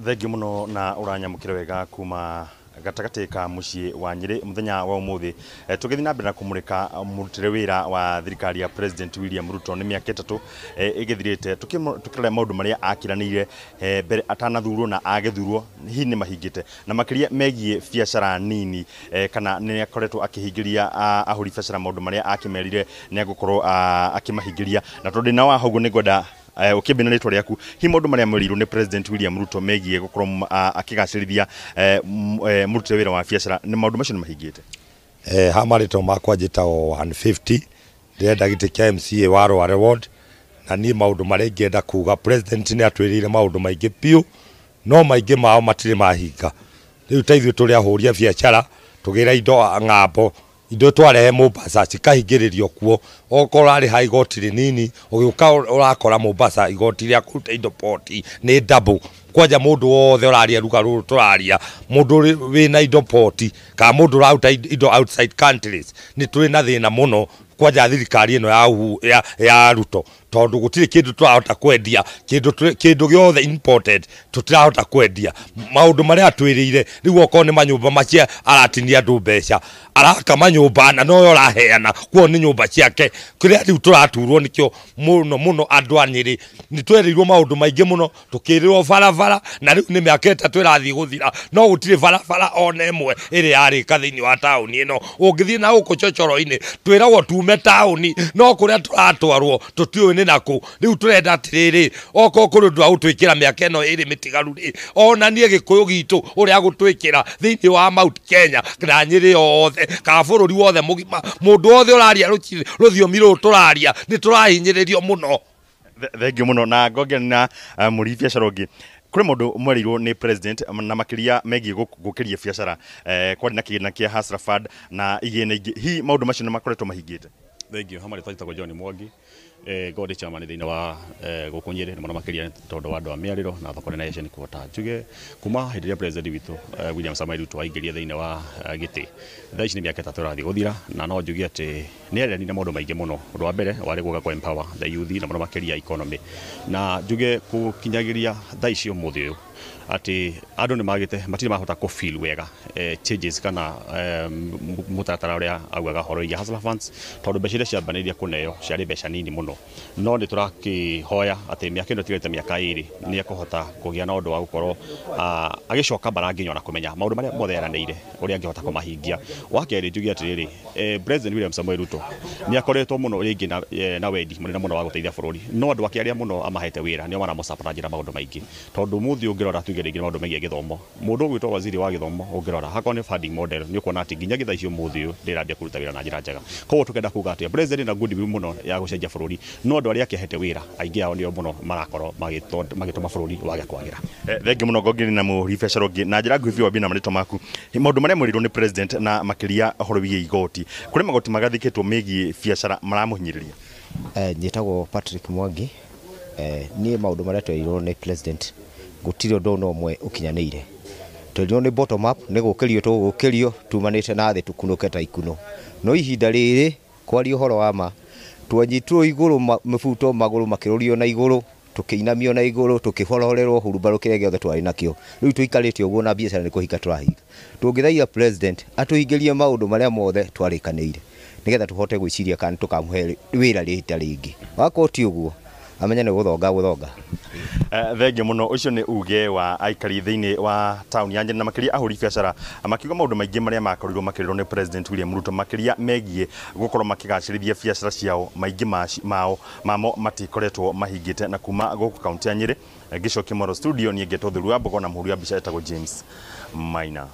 Thengiũ mũno na ũranyamũkĩra wega kuma gatagatĩ ka mũciĩ wa Nyĩrĩ mũthenya wa ũmũthĩ. Tũgĩthiĩ na mbere na kũmũrĩka mũrutĩre wĩra wa thirikari ya President William Ruto nĩ mĩaka 3 ĩgĩthirĩte, tũkĩrora maũndũ marĩa akĩranĩire mbere atanathurwo na agĩthurwo hihi nĩ mahingĩte, na makĩria megiĩ biacara nini, kana nĩ akoretwo akĩhingĩria ahũri biacara maũndũ marĩa akĩmerire nĩ egũkorwo akĩmahingĩria. Na tondũ ndĩna wa ũguo, nĩ ngwenda ũkĩambia na rĩtwa rĩaku, hihi maũndũ marĩa merĩirwo nĩ President William Ruto megiĩ gũkorwo akĩgacĩrithia mũrutĩre wĩra wa biacara, nĩ maũndũ macio nĩ mahingĩte? Ha marĩtwa makwa njĩtagwo 150, ndĩrenda gĩtĩ kĩa MCA wa Rware Ward. Na niĩ maũndũ marĩa ingĩenda kuga, president nĩ atwĩrĩire maũndũ maingĩ biũ, no maingĩ mao matirĩ mahinga. Rĩu ta ithuĩ tũrĩ ahũri a biacara, tũgĩra indo ng'ambo, indo twarehe Mombasa cikahingĩrĩrio kuo. Okorwo ũrarĩha igoti rĩnini, ũgĩũka ũrakora Mombasa igoti rĩa kũruta indo port nĩ double. Kwanja mũndũ wothe ũraria ruga rũrũ tũraria, mũndũ wĩna indo port kana mũndũ ũraruta indo outside countries, nĩ tũrĩ na thĩna mũno kwanja thirikari ĩno ya Ruto, tondũ gũtirĩ kĩndũ tũrahota kwendia, kĩndũ gĩothe imported tũtirahota kwendia. Maũndũ marĩa atwĩrĩire rĩu, okorwo nĩ manyũmba macia, aratinia andũ mbeca, araka manyũmba na noyo ũraheana kuo nĩ nyũmba ciake. Kĩrĩa rĩu tũraturwo nĩkĩo mũno mũno andũ a Nyĩrĩ, nĩ twerĩirwo maũndũ maingĩ mũno, tũkĩrĩrwo barabara, na rĩu nĩ mĩaka 3 ĩrathiĩ gũthira, no gũtirĩ barabara ona ĩmwe ĩrĩa yarĩka thĩinĩ wa taũni ĩno. Ũngĩthiĩ na gũkũ chochoro-inĩ, twĩragwo tume taũni, no kũrĩa tũratwarwo tũtiũĩ nĩ nakũ. Rĩu tũrenda atĩrĩrĩ, okorwo kũrĩ ũndũ wa gũtwĩkĩra mĩaka ĩno 2 mĩtigaru rĩ, onanie gĩkũyũ gitũ ũrĩa gũtwĩkĩra thĩinĩ wa Mount Kenya na Nyĩrĩ yothe kana bũrũri wothe mũgima. Mũndũ wothe ũraria rũthiomi rũrũ tũraria, nĩ tũrahinyĩrĩrio mũno. Thengiũ mũno. Na ngongera na mũri biacara ũngĩ, kũrĩ maũndũ mwerirwo nĩ president na makĩria megiĩ gũkĩria biacara, kwarĩ na kĩgĩna kĩa Hustler Fund na igĩna ingĩ, hihi maũndũ macio nĩ makoretwo mahingĩte? Thengiũ. Hamwe rĩtwa njĩtagwo John Mwangi, ngorwo ndĩ chairman thĩinĩ wa gũkũ Nyĩrĩ, na mũno makĩria tondũ wa andũ a mĩarĩro na thoko nene ya Asian Quarter. Njuge kuma hĩndĩ ĩrĩa president witũ William Samoei Ruto aingĩrire thĩinĩ wa gĩtĩ, thaa ici nĩ mĩaka 3 ĩrathiĩ gũthira, na no njuge atĩ nĩ eranĩire maũndũ maingĩ mũno. Ũndũ wa mbere warĩ gũka kũ empower the youth na mũno makĩria economy, na njuge gũkinyagĩria thaa ici ũmũthĩ ũyũ atĩ andũ nĩ magĩte matirĩ mahota kũ feel wega changes kana mũtaratara ũrĩa augaga ũhoro wĩgiĩ Hustler Funds, tondũ mbeca iria ciambanĩirie kũneo ciarĩ mbeca nini mũno. No nĩ tũrakĩhoya atĩ mĩaka ĩno ĩtigarĩte, mĩaka 2, nĩ ekũhota kũgĩa na ũndũ wa gũkorwo agĩcoka mbara nginya ona kũmenya maũndũ marĩa mothe eranĩire ũrĩa angĩhota kũmahingia. Wa kerĩ, njuge atĩrĩrĩ, President William Samoei Ruto nĩ akoretwo mũno rĩngĩ na wendi mũnene mũno wa gũteithia bũrũri, no andũ ake arĩa mũno amahete wĩra nĩo maramũcabaranjĩra maũndũ maingĩ, tondũ mũthĩ ũngĩrora tuge rĩngĩ maũndũ megiĩ gĩthomo, mũndũ ũgwĩtwo waziri wa gĩthomo, ũngĩrora hakorwo nĩ funding model, nĩ ũkuona atĩ nginya thaa ici ũmũthĩ ũyũ ndĩrambia kũruta wĩra na njĩra njega. Koguo tũkenda kuga atĩ president na goodwill mũno ya gũcenjia bũrũri, no andũ arĩa akĩhete wĩra aingĩ ao nĩo mũno marakorwo magĩtũma bũrũri wage kwagĩra. Thengiũ mũno. Ngongeri na mũhũri biacara ũngĩ na njĩra nguhĩ biũ, wambie na marĩtwa maku. Maũndũ marĩa mwerirwo nĩ president na makĩria ũhoro wĩgiĩ igoti, kũrĩ magoti magathĩkĩtwo megiĩ biacara maramũhinyĩrĩria? Njĩtagwo Patrick Mwangi. Niĩ maũndũ marĩa twerirwo nĩ president, gũtirĩ ũndũ ona ũmwe ũkinyanĩire. Twerirwo nĩ bottom up, nĩ gũkĩrio tũgũkĩrio tumanĩte na thĩ tũkunũke ta ikuno, no ihinda rĩrĩ, kwaria ũhoro wa ma, twanyitirwo igũrũ mĩbuto magũrũ makĩrũrio na igũrũ, tũkĩinamio na igũrũ, tũkĩhororerwo hurumbarũ kĩrĩa gĩothe twarĩ nakĩo. Rĩu tũikarĩte ũguo na biacara nĩ kũhinga tũrahinga. Tũngĩthaitha president atũhingĩrie maũndũ marĩa mothe twarĩkanĩire, nĩgetha tũhote gwĩciria kana tũkamũhe wĩra rĩta rĩngĩ. Wakorwo ti ũguo, amenye nĩ gũthonga gũthonga. Thengiũ mũno. Ũcio nĩ uge wa aikari thĩinĩ wa taũni ya Nyeri na makĩria ahũri biacara, makiuga maũndũ maingĩ marĩa makorirwo makĩrĩrwo nĩ President William Ruto, makĩria megiĩ gũkorwo makĩgacĩrithia biacara ciao, maingĩ mao mamo matikoretwo mahingĩte. Na kuma gũkũ kaunti ya Nyĩrĩ, ngĩcokia Moro studio, niĩ ngetwo Thuru wa Mbogo na mũhũri wa mbica etagwo James Maina.